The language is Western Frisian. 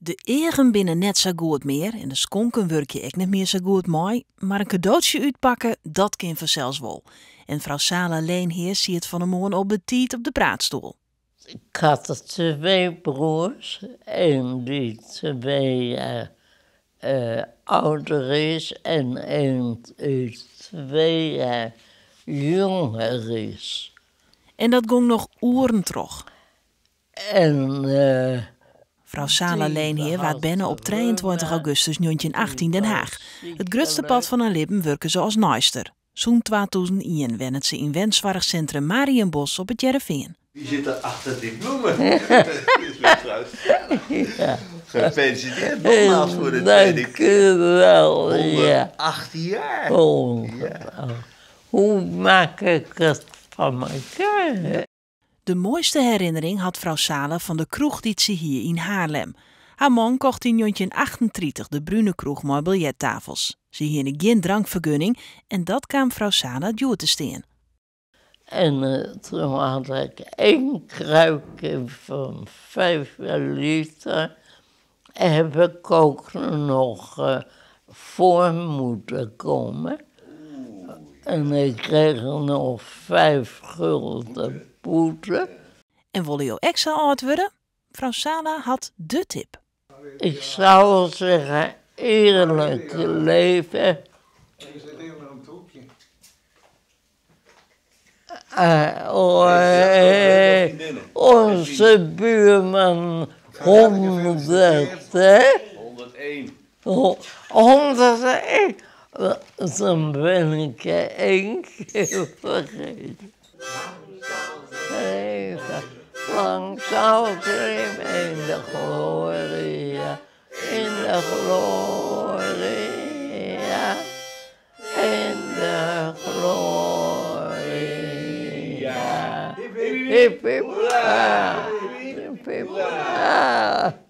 De eagen binne net sa goed mear en de skonken wurkje ek net mear sa goed mei, mar in kadootsje útpakke, dat kin fansels wol. En frou Sala Leenheer siet fan 'e moarn al betiid op de praatstoel. Ik had twee broers, één die 2 jaar ouder is en één die 2 jaar jonger is. En dat gong noch oeren troch. En Frou Sala Leenheer waard berne op 23 augustus 1918 Den Haag. It grutste part fan har libben wurke se as naaister. Sûnt 2001 wennet se yn wensoarchsintrum Marienbos op It Hearrenfean. Wie zit er achter die bloemen? Ja. Gefeliciteerd nogmaals voor de tweede Dank keer. u wel. Ja. 118 jaar. 108. Hoe maak ik het van elkaar? De moaiste herinnering hat frou Sala fan de kroech dy't se hie yn Haarlem. Har man kocht yn 1938 de brune kroech mei biljerttafels. Se hiene gjin drankfergunning en dat kaam frou Sala djoer te stean. En toen had ik één kruikje van 5 liter. Heb ik ook nog voor moeten komen. En ik kreeg nog 5 gulden boete. En wolle jo ek sa âld wurde? Frou Sala hat de tip. Ik zou zeggen, eerlijk leven. Oh, onze buurman 100, hè? 101. 101. Dan ben ik er één keer vergeten. Leven, lang zal ze leven in de gloria, in de gloria, in de gloria. Hip, hip, hoera. Hip, hip, hoera.